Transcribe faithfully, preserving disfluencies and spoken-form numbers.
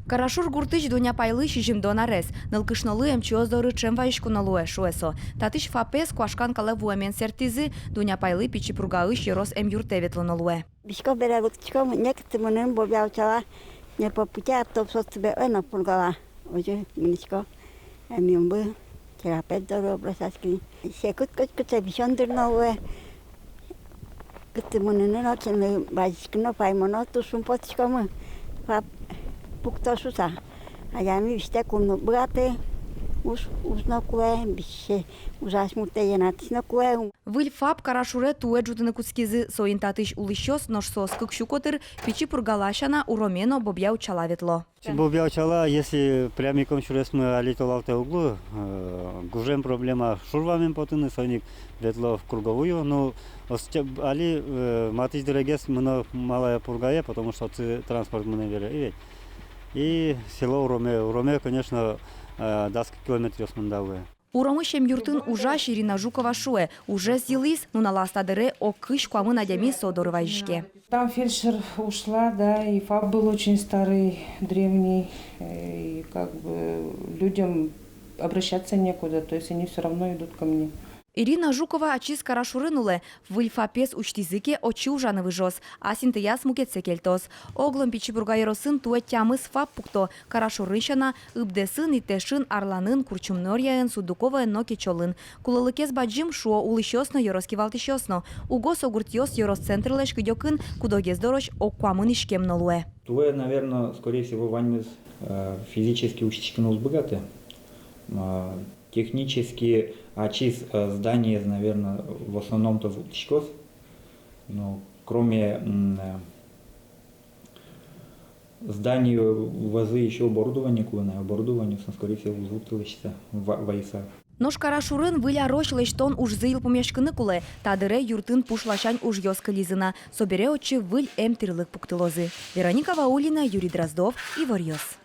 Карашур гуртысь Дуня апайлы сизьымдон арес. Нылкышнолы эмчиос доры ӵем вазиськоно луэ, шуэ со. Татысь ФАПез куашкан калэ вуэмен сэрттӥзы, Дуня апайлы Пичи Пургаысь ёрос эмъюртэ ветлоно луэ. Висько бере лыктӥсько, некытчы мыным Бобья-Учала, не по пути автобус отчы ветлэ но Пургала. Озьы мынӥсько эмъюмбы, терапевт доры обращаться карыны. Секыт котькытчы висён дыр но луэ. Кытчы мыныны но, кинлы вазиськыны но паймоно, туж шумпотӥськомы. ФАП пукто шуса. Адями висьтэк ум но быгатэ, уж, уж но кулэ, висьсэ ужась муртэ йӧнатӥсь но кулэ. Выль ФАП Карашуре туэ ӝутыны кутскизы, соин татысь улӥсьёс, нош соос кык сю котыр, Пичи Пургала сяна, уроме но Бобья-Учала ветло. Бобья-Учала, если прямиком сюресмы, али толалтэ уг лу, э, гужем проблема шур вамен потыны, соин ик ветло в круговую. Ну, ос-, али, э, матысь дырегес мыно Малая Пургае, потому что отчы транспорт мынэ бере, и ведь. И село уроме, уроме, конечно, э, дас кык километръёс мында луэ. Уромысь эмъюртын ужась Ирина Жукова шуэ, ужез йылӥз, нуналаз та дыре ог кызь куамын адями со доры вазиське. Там фельдшер ушла, да, и ФАП был очень старый, древний, э, и как бы людям обращаться некуда, то есть они всё равно идут ко мне. Ирина Жукова ачиз Карашурын улэ, выль ФАПез усьтӥзы ке, отчы ужаны выжоз, ас интыяз мукетсэ кельтоз. Оглом Пичи Пурга ёросын туэ тямыс ФАП пукто, Карашурын сяна, Ыбдэсын, Итэшын, Арланын, Курчумноръяын, Судуковоын но Кечолын. Кулэлыкез бадӟым, шуо улӥсьёс но, ёрос кивалтӥсьёс но. Угось гуртъёс ёрос центрлэсь кыдёкын, кудогез дорозь ог куамын иськем но луэ. Туэ, наверно, скорее всего, ваньмыз, э, физически усьтӥськыны уз быгаты. М, технически ачиз, э, зданиез, наверно, в основном-то вуттӥськоз. Ну, кроме, м, э, здание вӧзы ещё оборудование кулэ на, оборудование со, скорее всего, уз вуттылэ шуса ва-, вайыса. Нош Карашурын Выль арозь лэсьтон ужзы йылпумъяськыны кулэ. Та дыре юртын пуш ласянь ужъёс кылизы на. Собере отчы выль эмтӥрлык пуктылозы. Вероника Ваулина, Юрий Дроздов, «Иворъёс».